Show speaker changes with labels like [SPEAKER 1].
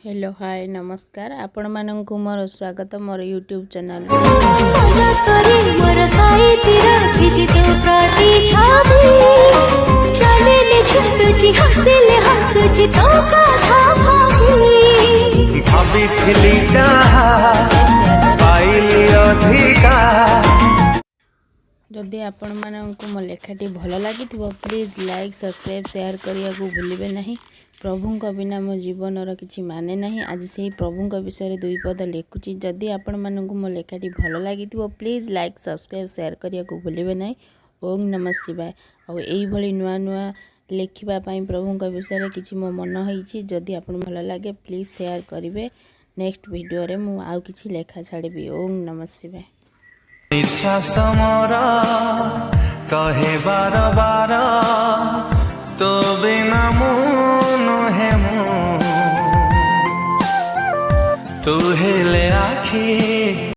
[SPEAKER 1] Hello, ହାଏ, ନମସ୍କାର। ଆପଣମାନଙ୍କୁ ମୋର ସ୍ୱାଗତ ମୋର ୟୁଟ୍ୟୁବ୍ ଚ୍ୟାନେଲ୍ରେ।
[SPEAKER 2] ପଲକରେ ମୋର ସାଇତି ରଖିଛି ତୋ ପ୍ରତି ଛବି। ଚାଲିଲେ ଛୁଟୁଛି, ହସିଲେ ହସୁଛି ତୋ କଥା ଭାବି।
[SPEAKER 3] ଭାବିଥିଲି ଯାହା, ପାଇଲି ଅଧିକା।
[SPEAKER 1] ଯଦି ଆପଣମାନଙ୍କୁ ମୋ ଲେଖାଟି ଭଲ ଲାଗିଥିବ, ପ୍ଲିଜ୍ ଲାଇକ୍, ସବସ୍କ୍ରାଇବ୍, ସେୟାର କରିବାକୁ ଭୁଲିବେ ନାହିଁ। ପ୍ରଭୁଙ୍କ ବିନା ମୋ ଜୀବନର କିଛି ମାନେ ନାହିଁ। ଆଜି ସେହି ପ୍ରଭୁଙ୍କ ବିଷୟରେ ଦୁଇ ପଦ ଲେଖୁଛି। ଯଦି ଆପଣମାନଙ୍କୁ ମୋ ଲେଖାଟି ଭଲ ଲାଗିଥିବ, ପ୍ଲିଜ୍ ଲାଇକ୍, ସବସ୍କ୍ରାଇବ୍, ସେୟାର କରିବାକୁ ଭୁଲିବେ ନାହିଁ। ଓଁ ନମଃ ଶିବାୟ। ଆଉ ଏଇଭଳି ନୂଆ ନୂଆ ଲେଖିବା ପାଇଁ ପ୍ରଭୁଙ୍କ ବିଷୟରେ କିଛି ମୋ ମନ ହେଇଛି। ଯଦି ଆପଣଙ୍କୁ ଭଲ ଲାଗେ, ପ୍ଲିଜ୍ ସେୟାର କରିବେ। ନେକ୍ସଟ ଭିଡ଼ିଓରେ ମୁଁ ଆଉ କିଛି ଲେଖା ଛାଡ଼ିବି। ଓଁ ନମଃ ଶିବାୟ।
[SPEAKER 3] ନିଶ୍ୱାସ ମୋର କହେ ବାର ବାର, ତୋ ବିନା ମୁଁ ନୁହେଁ ମୁଁ। ତୁ ହେଲେ ଆଖି।